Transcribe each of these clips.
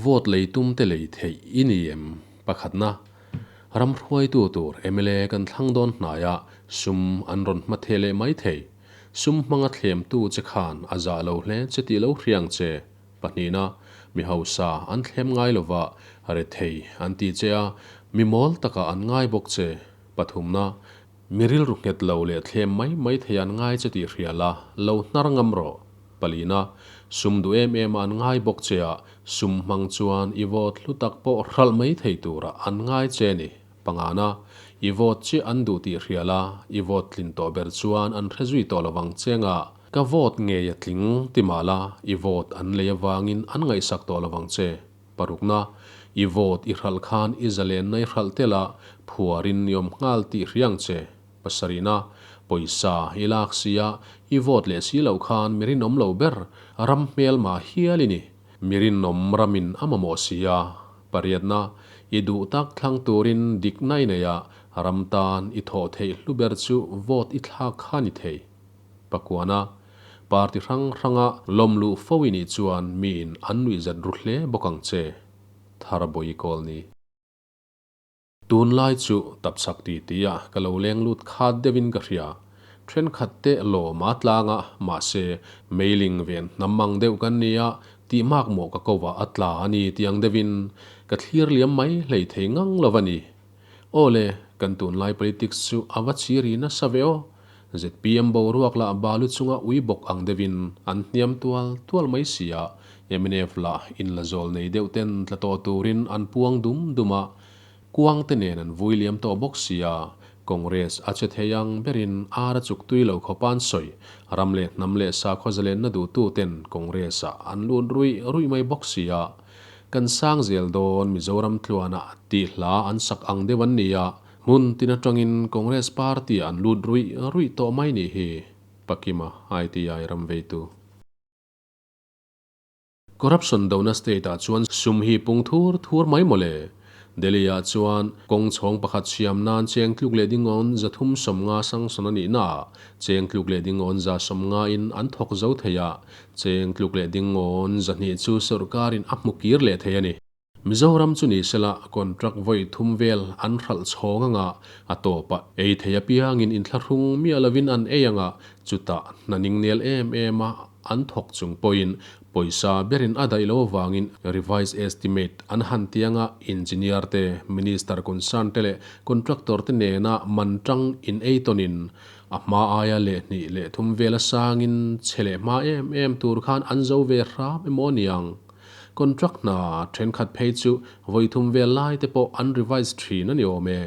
Vote lei tum te lei theih i ni em? Pakhatna, ram hruaitu tur mla kan thlang dawn hnaia sum an rawn hma the leh mai thei. Sum hmanga thlemtu che khan a zah lo hle che tih lo hriang che. Pahnihna, mi hausa an thlem ngai lova, rethei an ti che a, mi mawl takah an ngai bawk che. Pathumna, mi rilru nghet lo leh thlem mai mai thei an ngai che tih hria la, lo hnar ngam rawh. Palina, sum duh em em a an ngai bawk che a, sum hmang chuan i vote hlu tak pawh hralh mai thei turah an ngai che a ni. Pangana, i vote chiah an duh tih hria la, i vote tlin tawh ber chuan an hre zui tawh lovang che nga, ka vote ngei a tling ti mah la, i vote an lei avangin an ngaihsak tawh lovang che. Parukna, i vote i hralh khan i zalenna i hralh tel a, phuarin i awm nghal tih hria ang che. Pasarihna, pawisa i lak sia, i vote leh si loh khan mi rinawm lo ber, ram hmelma hial i ni. Mi rinawm ramin a mamawh si a. Pariatna, i duh tak thlang turin dikna i nei a, ram tan i thawh theih hlu ber chu vote i thlak kha ni thei. Pakuana, party hrang hranga lawm luh fo i nih chuan miin an nuihzat ru hle bawk ang che. Thar bawi kawl ni. Tunlai chu tapchhak ti ti a ka lo leng lut khat deuhin ka hria. Thenkhat te lawm a tlang a, mahse mailing ven hnam ang deuh kan nia, tih mak mawh ka ko a a tla a ni tih ang deuhin ka thlir liam mai hlei thei ngang lo a ni. Aw le, kan tunlai politics chu a va chiri nasa ve aw. Zpm boruak lah balu chunga ui bawk ang deuhin an hniam tual tual mai si a, mnf lah inla zawl nei deuh ten tla tawh turin an puang dum dum a, kuang te nen an vui liam tawh bawk si a, Congress a che thei ang berin ar a chuk tui lo khawp a an sawi, ram leh hnam leh sakhaw zalenna duhtu ten Congress ah an lut ruih ruih mai bawk si a, kan sang zel dawn Mizoram tluanah tih hla an sak ang deuh an ni a, Hmun tin atangin Congress Party an lut ruih ruih tawh mai nih hi, Pakima, ITI ram veitu. Corruption dona state ah chuan sum hi pung thur thur mai mawle. Delhi ah chuan kawng chhawng pakhat siam nan cheng tluk leh dingawn 350 sanction a nih na ah cheng tluk leh dingawn 150 in an thawk zo thei a, cheng tluk leh dingawn 200 chu sorkar in a hmu kir leh thei a ni. Mizoram chu ni sela contract vawi thum vel an hralh chhawng anga a tawpah ei thei apiangin inthlahrung miah lovin an ei anga chutah hna ning nel em em a an thawk chung pawhin pawisa berin a daih lo avangin revise estimate an han ti anga engineer te, minister concern te leh contractor te nena man tang in ei tawnin a hma aia leh hnih leh thum vel a sangin chhe leh hma em em tur khan an zo ve hram emaw aniang. Contract hna thenkhat phei chu vawi thum vel lai te pawh an revise thin a ni awm e.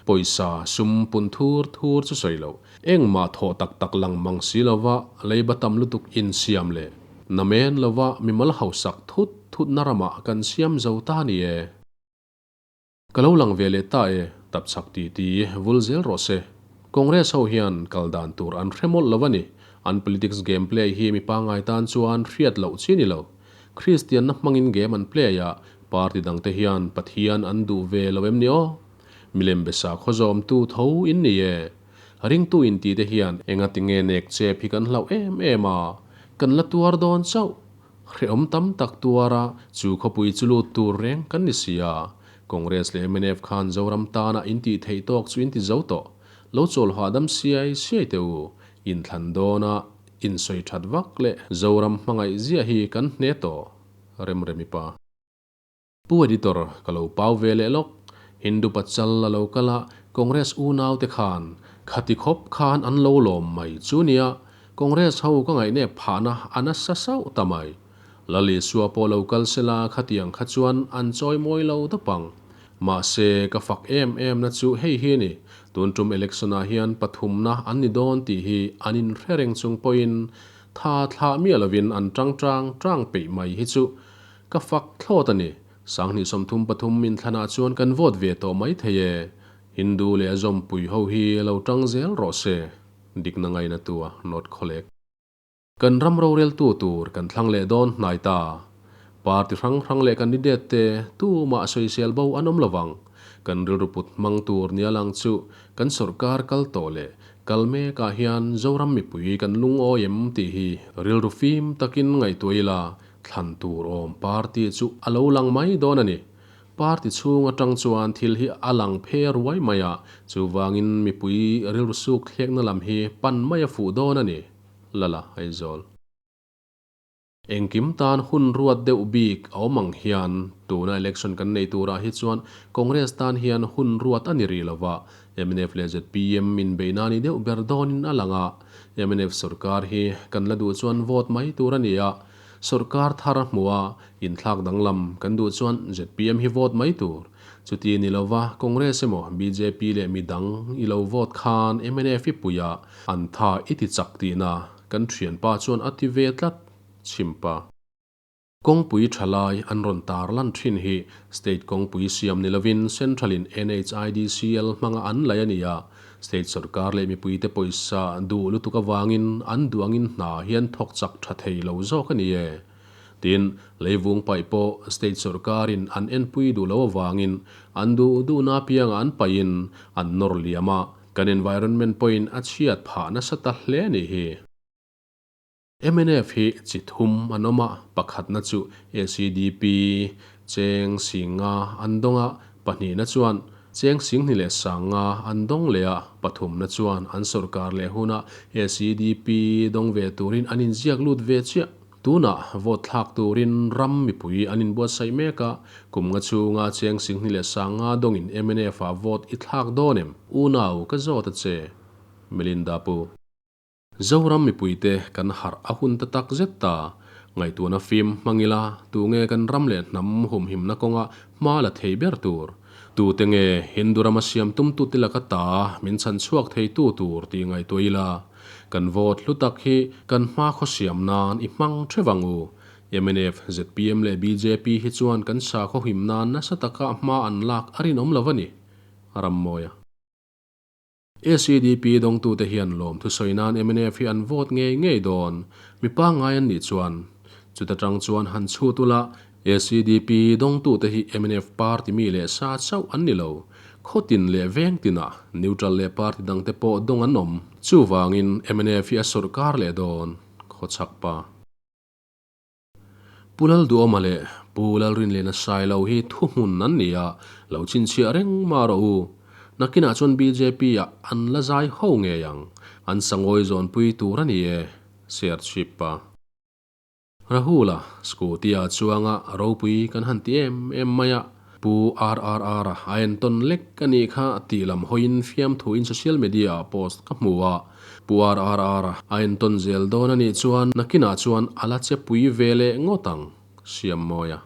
Pawisa sum pun thur thur chu sawi loh. Engmah thawh tak tak lang mang si lova leiba tam lutuk insiam leh namen lova mimal hausak thut thutna ramah kan siam zo ta ni e. Ka lo lang ve leh ta e, tapchhak ti ti vul zel rawh se. Congress ho hian kal dan tur an hre mawlh lo a ni. An politics game play hi mi pangngai tan chuan hriat loh chi ni lo. Kristianna hmangin game an play a, party dangte hian Pathian an duh ve lo em ni aw? Milem be sakhaw zawmtu tho in ni e. Ringtu inti te hian engatinge nek chep hi kan hlauh em em a, kan la tuar dawn chauh. Hrehawm tam tak tuara chu khawpui chu lut tur reng kan ni si a, Congress leh mnf khan Zoram tana in tih theih tawk chu in ti zo tawh. Lo chawl hahdam siai siai teh u, inthlan dawna insawi that vak leh Zoram hmangaih ziah hi kan hne tawh. Remremi pa. Pu Editor, ka lo pau ve leh lawk. Hindu pachal a lo kal a, Congress unau te khan khati khawp khan an lo lawm mai chu nia, Congress ho ka ngaihnep phahna a nasa sauh ta mai. Lal Isua pawh lo kal sela khatiang kha chuan an chawi mawi lo dawp ang. Mahse, ka fak em em na chu hei hi a ni, tun tum election ah hian pathumna an ni dawn tih hi an inhre reng chung pawhin tha thlah miah lovin an tang tang tang peih mai hi chu Ka fak thlawt a ni. 2033 inthlanah chuan kan vote ve tawh mai thei e. Hindu leh a zawmpui ho hi lo tang zel rawh se. Dikna ngaina tu a nawt khawlek. Kan ram roreltu tur kan thlang leh dawn hnai ta. Party hrang hrang leh candidate te tumah sawisel bo an awm lovang. Kan rilru put hmang tur nia lang chu kan sawrkar kal tawh leh kal mekah hian Zoram mipui kan lungawi em tih hi rilru fim takin ngaihtuah ila. Thlan tur awm party chu a lo lang mai dawn a ni. Party chhung atang chuan thil hi a lang phe ruai mai a, chuvangin mipui rilru suk thlekna lam hi pan mai a fuh dawn a ni. Lala Aizawl. Engkim tan hun ruat deuh bik a awm ang hian tuna election kan nei turah hi chuan Congress tan hian hun ruat a ni rih lova, mnf leh zpm inbeihna a ni deuh ber dawnin a lang a. Mnf sorkar hi kan la duh chuan vote mai tur a ni a, sorkar thar a hmuh a, inthlak danglam kan duh chuan zpm hi vote mai tur. Chuti ni lova Congress emaw bjp leh midang i lo vote khan mnf i puia an tha i ti chak tihna Kan thianpa chuan a ti ve tlat, chhimpa. Kawngpui tha lai an rawn tar lan thin hi State kawngpui siam ni lovin Central in NHIDCL hmanga an laih a ni a, State sorkar leh mipuite pawisa duh lutuk avangin an duh angin hna hian thawk chak tha thei lo zawk a ni e. Tin, leivung paih pawh State sorkarin an enpui duh lo avangin an duh duhna apiangah an paihin an nawr liam a, Kan environment pawhin a chhiat phah nasa ta hle a nih hi. Mnf hi chi thum an awm a, pakhatna chu ACDP, cheng singa an dawng a, pahnihna chuan cheng singhnih leh sanga an dawng leh a, pathumna chuan an sawrkar leh huna ACDP dawng ve turin an inziak lut ve chiah. Tunah vote thlak turin ram mipui an inbuatsaih mek a, kum nga chhunga cheng singhnih leh sanga dawngin mnf ah vote i thlak dawn em? Unau ka zawt a che. Melinda pu. Zoram mipuite kan harh a hun ta tak zet ta. Ngaihtuahna fim hmang ila, tunge kan ram leh hnam humhimna kawnga hma la thei ber tur? Tute nge Hindu rama siam tumtute laka ta min chhan chhuak theitu tur tih ngaihtuah ila, Kan vote hlu tak hi kan hma khaw siam nan i hmang theuh ang u. Mnf, zpm leh bjp hi chuan kan sakhaw him nan nasa taka hma an lak a rinawm lo a ni, Rammawia. ACDP dawngtute hian lawmthu sawi nan mnf hi an vote ngei ngei dawn. Mi pangngai an nih chuan chuta tang chuan han chhut ula, ACDP dawngtute hi mnf party mi leh sa chauh an ni lo. Khawtin leh vengtinah neutral leh party dangte pawh dawng an awm. Chuvangin mnf hi a sawrkar leh dawn, khawchhak pa. Pu Lalduhawma leh Pu Lalrinliana Sailo hi thuhmun an ni a, lo chhinchhiah reng mah rawh u. Nakinah chuan bjp ah an la zai ho ngei ang. An sangawi zawnpui tur a ni e, Serchhip pa. Rahula, Scooty-a chuanga ropui kan han ti em em mai a, Pu RRR-a a entawn lek a nih kha tih lam hawiin fiamthuin social media-ah post ka hmu a. Pu RRR-a a entawn zel dawn a nih chuan nakinah chuan a la che pui ve leh ngawt ang, Siammawia.